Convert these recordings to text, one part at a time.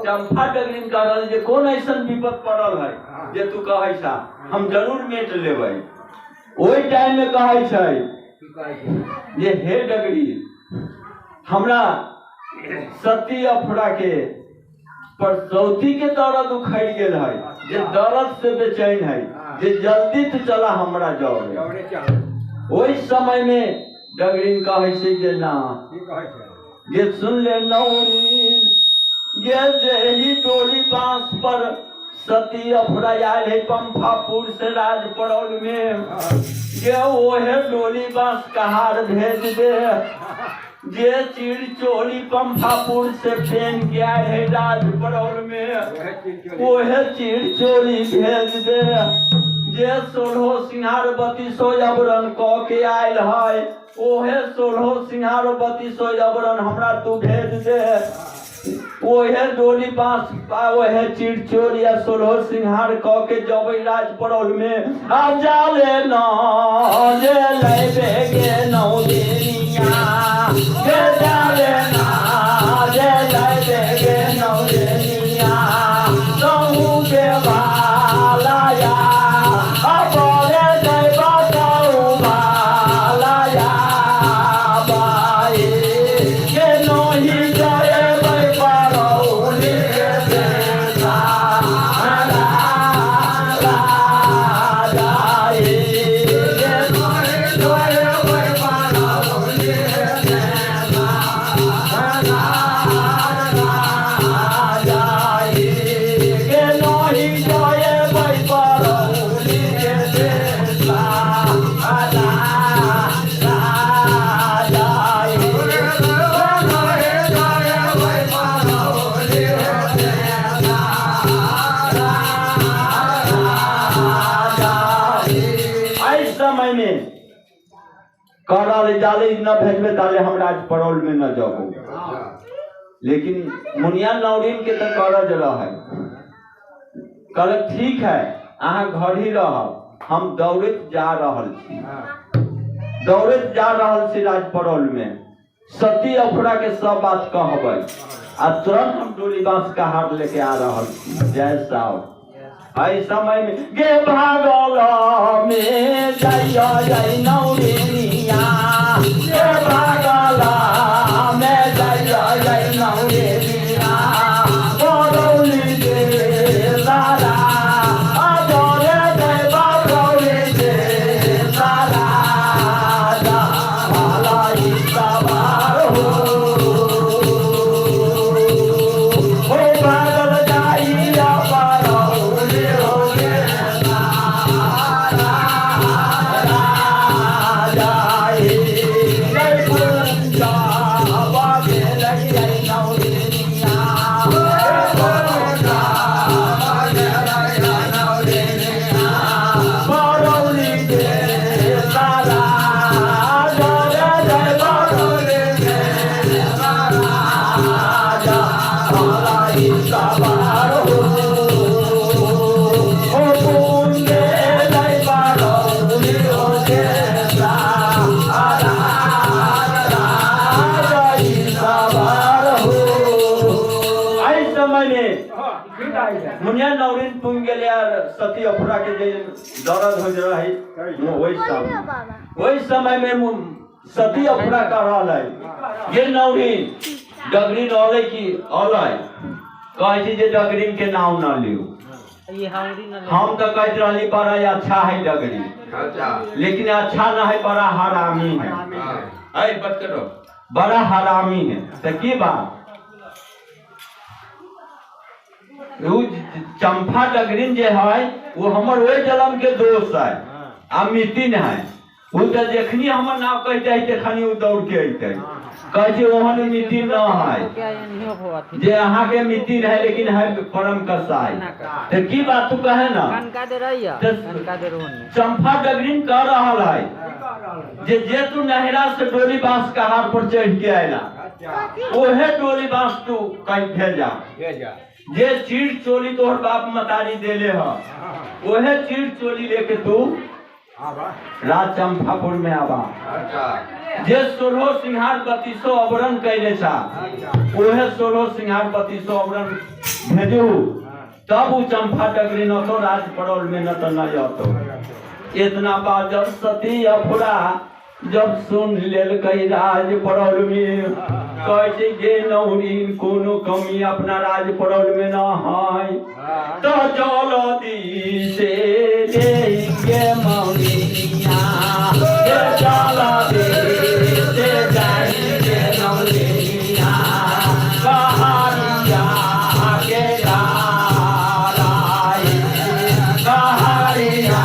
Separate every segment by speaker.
Speaker 1: चंपा डगरिन कह रहल जे कोन ऐसन विपद पड़ल है जे तू कहै छा, हम जरूर मेट लेबै। ओहि टाइम में कहै छै जे हे डगरी, हमरा सती अफरा के परसौती के दर्द उखड़ गेल है, जे दर्द से बेचैन है, जे जल्दी तू चला हमरा जाओ। ओहि समय में डगरीन कहै छै जे ना जे सुन ले नौरीन गे, जेही डोली बांस पर सती अफरा आयल है पंफापुर से राज परौल में, गे ओहे डोली बांस कहार भेज दे, जे चिड़ चोली पंफापुर से पेन के आयल है राज परौल में, ओहे चिड़ चोली भेज दे, जे सोलहो सिंहार बत्तीसो अबरन क के आयल है, ओहे सोलहो सिंहार बत्तीसो अबरन हमरा तू भेज दे, ओहे डोली बांस पा ओहे चिड़ चोरी आ सोलहो सिंहार क के जबै राज परौल में आ जाले न जे लैबे गे नौ देनिया, गे जाले ना जे लैबे गे नौ देनिया, कहूँ के भालाया आ बोले दैबा कहूँ भालाया बाई के नोही जाए परौली के एहि समय में करल जाले न भेजबे ताले हम राज परौल में न जाबो। लेकिन मुनिया नौरीन के तो करज रहे, कहलक ठीक है अहाँ घर ही रहब, हम दौड़ैत जा रहल छी, दौड़ैत जा रहल छी राज परौल में, सती अफरा के सब बात कहबै आ तुरंत हम डोली बांस का हार लेके आ रहल छी। जय साहब। एहि समय में गे भागल में जइया जय नौरिनिया, गे भागल में जइया जय नौरिनिया, बरौली के सारा आ जरे जय बरौली के सारा जा भाला ई सवार हो, ओ भागल जाइया बरौली हो गे एहि समय में मुनिया नौरिन तुम गेले आर सती अफरा के जे दर्द होइत रहे ओहि समय में सती अफरा कह रहल है, ये नौरिन डगरी रहले कि अलै। कहै छै जे डगरीन के नाम न लियौ। हम तो कहते रहली बड़ा अच्छा है डगरी,
Speaker 2: अच्छा,
Speaker 1: लेकिन अच्छा न है, बड़ा हरामी है।
Speaker 2: अरे बात करो,
Speaker 1: बड़ा हरामी है। तो की बात, उ चंपा डगरीन जे है वो हमर ओहि जन्म के दोस्त है आ मितिन है। उ तो जखनी हमर नाम कहते है तखनी उ दौड़ के अइते, कहै छै ओहन मितिन न है जे अहाँ के मितिन है, लेकिन है परम कसाई। तो की बात तू कहे ना, चंपा डगरीन कह रहल है जे जे तू नहरा से डोली बांस कहार पर चढ़ के आयला, ओहे डोली बांस तू कहीं भेजा। जे चीर चोली तोहर बाप मतारी देले ह, ओहे चीर चोली लेके तू राज चंपापुर में आबा। जे सोलहो सिंहार बत्तीसो अवरण कैले छा, ओहे सोलहो सिंहार बत्तीसो अवरण भेजू, तब उ चंपा डगरी न तो राज पड़ोल में न तो नहीं अतो। इतना बात जब सती अफरा जब सुन लेलकै राज पड़ौल में, कहै छै गे नौरी कोनो कमी अपना राज पड़ौल में न है, तो जल्दी से लेंगे मौनिया, जल्दी से जाएंगे नौरिया, कहारिया के राई, कहारिया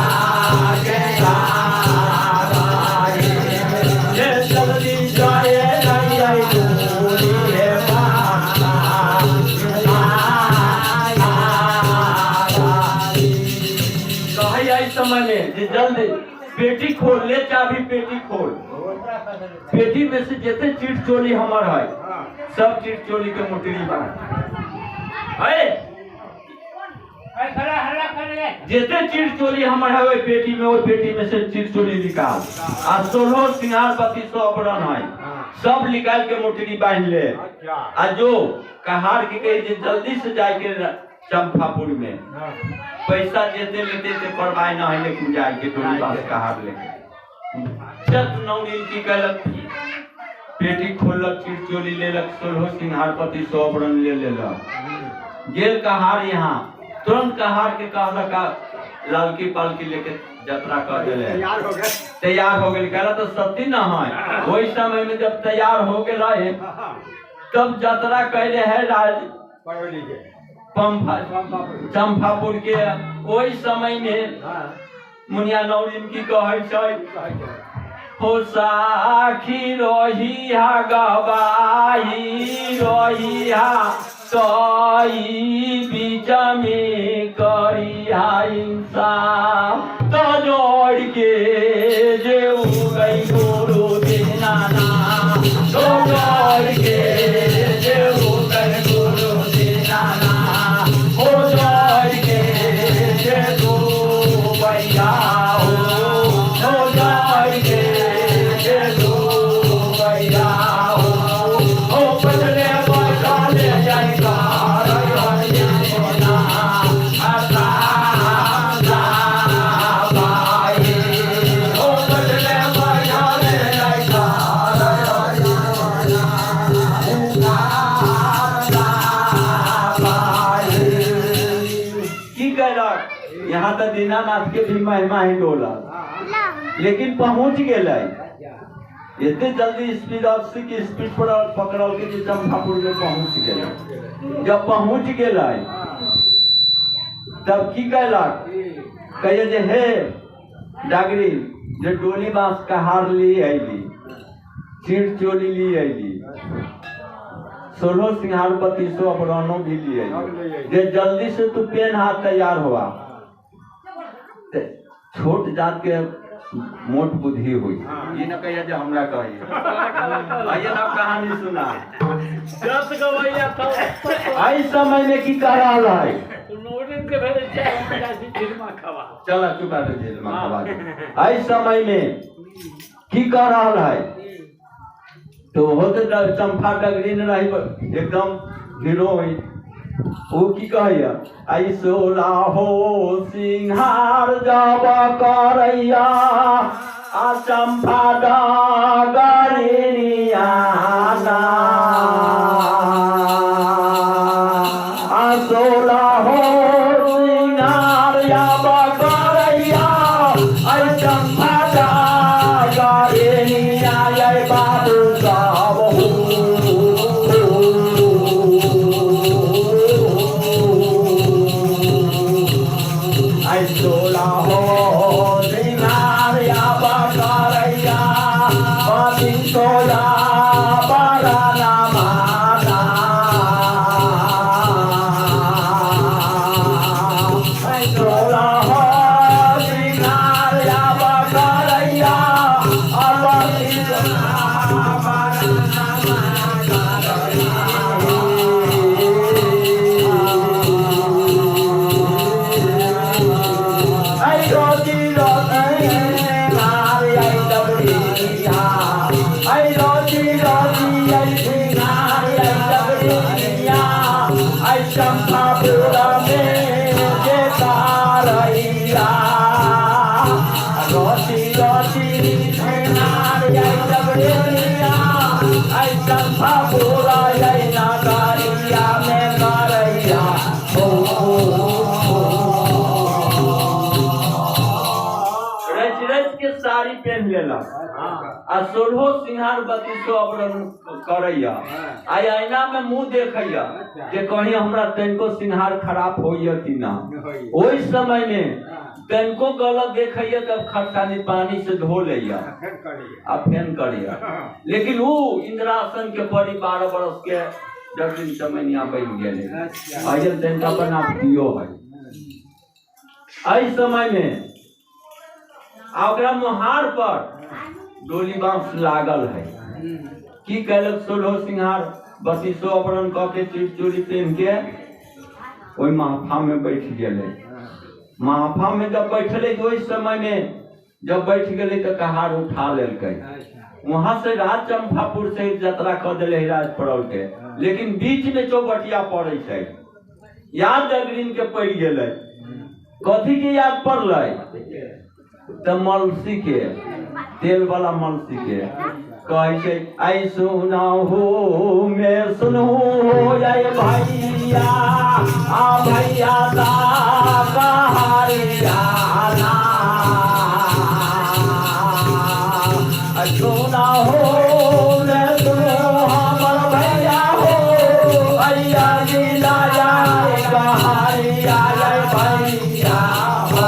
Speaker 1: के राई, ये जल्दी जाए नहीं आई दूरी है बाबा। कहै एहि समय में जे जल्दी पेटी खोल ले, चाबी पेटी खोल, पेटी में से जते चीट चोली हमर है सब चीट चोली के मोटरी बा है, जते चीट चोली हमर है ओहि पेटी में, ओहि पेटी में से चीट चोली निकाल, आ सोलह सिंगार बत्तीसो आवरण है सब निकाल के मोटरी बांध ले, आ जो कहार के कही जे जल्दी से जाए के चंपापुर में, पैसा जेते लेते ते परवाह न है, लेकिन जाए के डोली बास कहार लेके चत नौ दिन की कहलक, पेटी खोलक, चीट चोली लेलक, सोलहो सिंहार पति सौ आवरण ले लेलक, गेल कहार यहाँ, तुरंत कहार के कहलक लालकी पालकी लेके यात्रा कर देले,
Speaker 2: तैयार हो गए,
Speaker 1: तैयार हो गेल। कहला तो सती न है, वही समय में जब तैयार हो गेल है तब यात्रा कैले है राज
Speaker 2: पड़ोली के
Speaker 1: पंफा चंपापुर के। ओहि समय में मुनिया नौरिन की कहै छै, हो साखी रही हा गवाही रही हा तई बीच में करी हा इंसाफ, तो जोड़ के जे उगई गुरु दीनाना, तो जोड़ के जे उगई गुरु दीनाना, हो जोड़ के जे तू भैया हो, हो जोड़ के जे तू भैया हो, हो बदले बदले जाई की कहलक, यहाँ तो दीनानाथ के भी महिमा ही डोला, लेकिन पहुंच गेलै इतने जल्दी स्पीड 80 की स्पीड पर पकड़ल के जे चंपापुर में पहुंच गेलै। जब पहुंच गेलै तब की कहलक, कहिए जे हे डागरी जे डोली बांस कहार ली अयली, चीर चोली ली अयली, सोलह सिंहार बत्तीसो अपरानो भी ली अयली, जे जल्दी से तू पेन हाथ तैयार हुआ। छोट जात के मोट बुद्धि हुई, ये न कहिए जे हमरा कहिए, आइए ना कहानी सुना।
Speaker 3: दस गवैया तो
Speaker 1: आई समय में की कह रहल है,
Speaker 3: नौरिन के भेजे छै हम जाइ छी झिलमा खवा,
Speaker 1: चल चुका दे जेल में खवा दे। आई समय में की कह रहल है, तो होते चंपा डगरी न रही एकदम हीरो हुई, वो की कहैया, आई सोला हो सिंहार जब करैया, आ चंपा डगरिया ना, आ 16 हो सिंगार या बकरैया ऐ चंपा गरेनिया ऐ बाबू सब ऐ 16 हो सिंगार या बकरैया पति 16 बराना माना ऐ 16 हो सिंगार या बकरैया पति 16 बराना ऐ रोटी रोटी सिंगार ऐ डबरिया ऐ रोटी रोटी ऐ सिंगार ऐ डबरिया ऐ चंपापुर में जे तारैया रोटी रोटी सिंगार ऐ डबरिया ऐ चंपापुर ऐ नगरिया में करैया रच रच के साड़ी पहन लेलक आ सोलहो सिंहार बत्तीसो अवरण करैया आ आईना में मुंह देखैया जे कहीं हमरा तनिको सिंहार खराब होइया कि ना। ओहि समय में तनिको गलत देखैया तब खरसानी पानी से धो लैया आ फेन करैया। लेकिन ऊ इंद्रासन के परी 12 बरस के जब चमैनिया बनि गेलै अजब तनिका बना दियो है। एहि समय में आ ओकरा मोहार पर डोली बांस लागल है। की कैलक सोलहो सिंहार बत्तीसो आवरण कऽ के चिड़ चूड़ी पहन के ओहि महफा में बैठ गेलै। महफा में जब बैठलै तऽ ओहि समय में जब बैठ गेलै तऽ कहार उठा लेलकै। वहां से राज चंपापुर से यात्रा कऽ देलै राज परौल के, लेकिन बीच में चौबटिया पड़ै छै। याद डगरीन के पड़ि गेलै। कथी के याद पड़लै तऽ मलसी के, तेल वाला मलसी के। कहै छै ऐ सुनहु में सुनहु जय भैया आ भैया दा कहारिया ना सुनहु में सुनहु हमर भैया हो अय्या जिला जाय कहारिया जय भैया हो।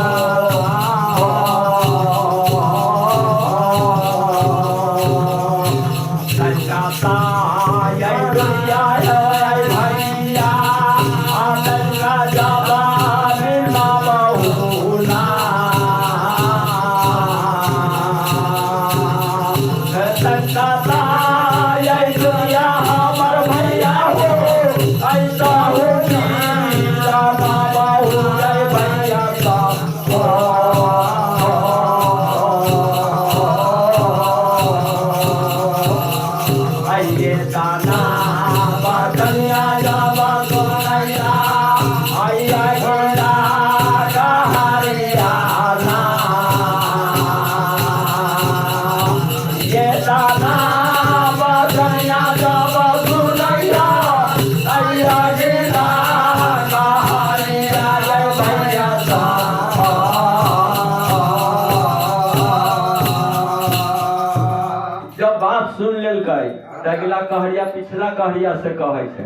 Speaker 1: जब बात सुन लेलकै तऽ अगिला कहरिया पिछला कहरिया से कहै छै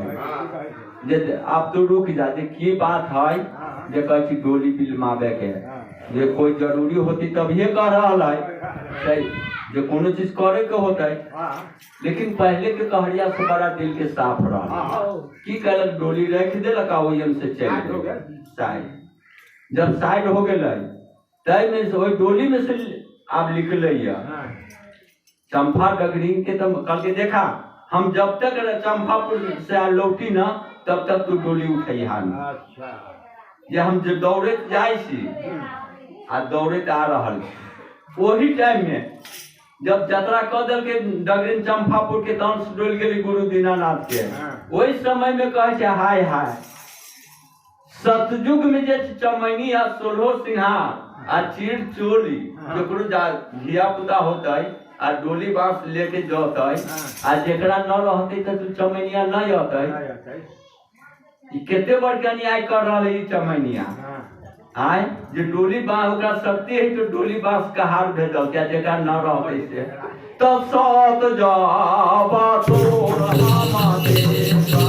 Speaker 1: जे आब तू रुक जा, जे की बात है जे कहै छी डोली बिलमाबे के, जे कोई जरूरी होती तभिए कह रहल है जे कोनो चीज करे के होते। लेकिन पहले के कहरिया से बड़ा दिल के साफ रहा। की कहलक डोली रख देलक आ ओहि से चलि गेल साइड। जब साइड हो गेलै तै में से ओहि डोली में से आब निकलैया चंपा डगरीन के। तब कल के देखा हम जब तक चंपापुर से लौटी ना तब तक तू डोली उठैहा ना। जे हम जे दौड़ैत जाइ छी आ दौड़ैत आ रहल छी ओही टाइम में जब यात्रा कऽ देलकै डगरीन चंपापुर के तहन से डोलि गेली गुरु दीनानाथ के। ओहि समय में कहै छै हाय हाय सतयुग में जे चमैनी आ सोलहो सिंहार आ चीर चोली जकरो धिया पुता होतै आ डोली बांस लेके जतै आ जेकरा न रहतै तऽ तू चमैनिया नहीं अतै। ई कते बड़का न्याय कर रहल है ई चमैनिया। आय जे डोली बाँस ओकरा शक्ति है तो डोली बाँस कहार भेजल क्या जेकरा न रहते से तो सत जाबा तोर हम देवा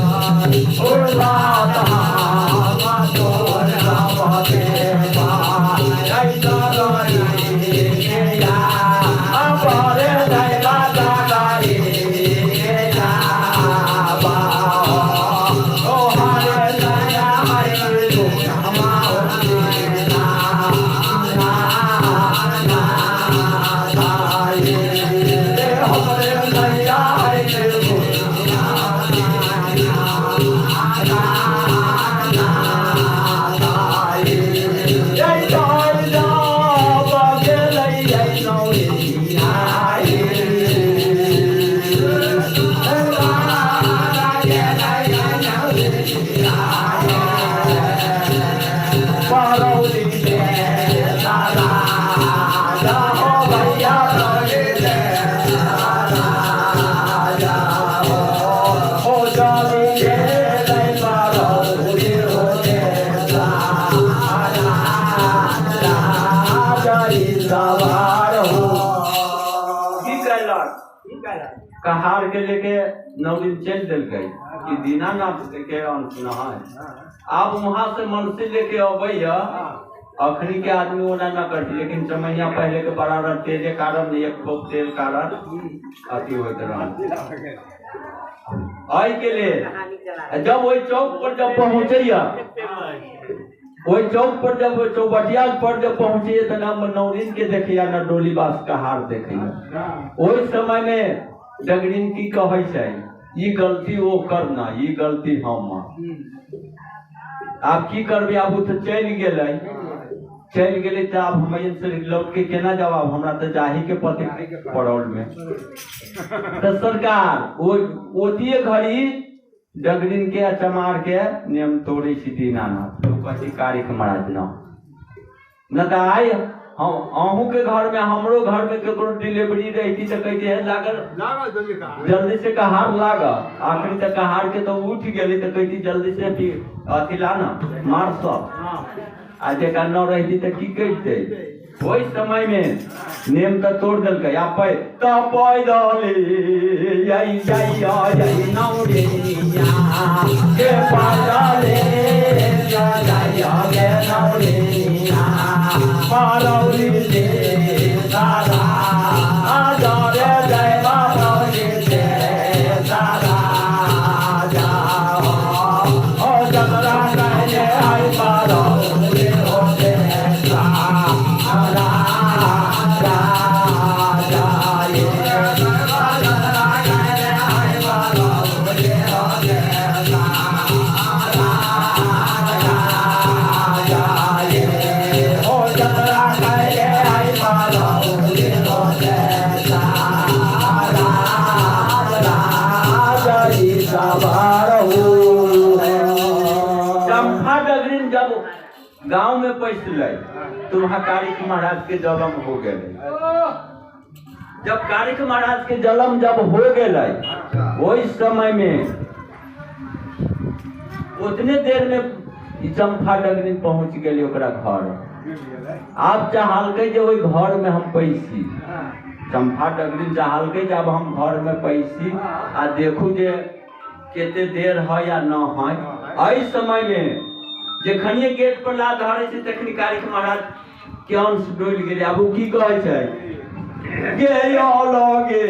Speaker 1: ओ सात हम तोर हम देवा ऐसा रही या अपरे दैवा दादारी के जाबा ओ हरे दया हरे कहार के लेके 9 दिन चल देलकै कि दीनानाथ के अंश न है। आब वहां से मनसी लेके अबैया अखनी के आदमी ओना न करती, लेकिन चमैया पहले के बड़ा रह तेजे कारण एक ठोप तेल कारण अथी होइत रहल। एहि के लेल जब ओहि चौक पर जब पहुंचैया, ओहि चौक पर जब चौबटिया पर जब पहुंचैया तो न नौरिन के देखैया न डोली बास का हार देखैया। ओहि समय में डगरिन की कहै छै ई गलती ओ करना ई गलती हम। आब की करबै, आब ओ तऽ चलि गेलै, चलि गेलै तऽ आब हम से लौट के केना जाब, आब हमरा तऽ जाही के पते पड़ौल में। तऽ सरकार ओतिये घड़ी डगरिन के चमार के नियम तोड़ै छी दीनानाथ, लोक कहै छै कारिख महाराज न न तऽ आइ हम अहूँ के घर में हमरो घर में केकरो डिलीवरी रहती तऽ कहती है लागल जल्दी से कहार लाग, आखिरी तऽ कहार के तो उठ गेली तऽ कहती जल्दी से अथी ला ना मार सब, आ जेकरा न रहती तऽ की करितै। ओहि समय में नेम तऽ तोड़ देलकै। आ पै तऽ पैदली आई आई आई नौरिया के पैदले जाय गे नौरिया पारौली दे सारा आदरे जय बाबरी दे सारा जाओ ओ जगरा कहले आई पारौली हो दे सारा चंपा डगरिन जब गांव में पैसलै तो वहां कारिख महाराज के जन्म हो गए। जब कारिख महाराज के जन्म जब हो गए वही समय में उतने देर में चंपा डगरिन पहुंच गई ओकरा घर। आप चाहलकै जे ओहि घर में हम पैसी, चंपा डगरिन चाहलकै जे अब हम घर में पैसी आ देखू जे कते देर है या न है। एहि समय में जखनिए गेट पर ला धरे छै तखनी कारिख महाराज के अंश डोलि गेलै। आब ओ की कहै छै गे लगे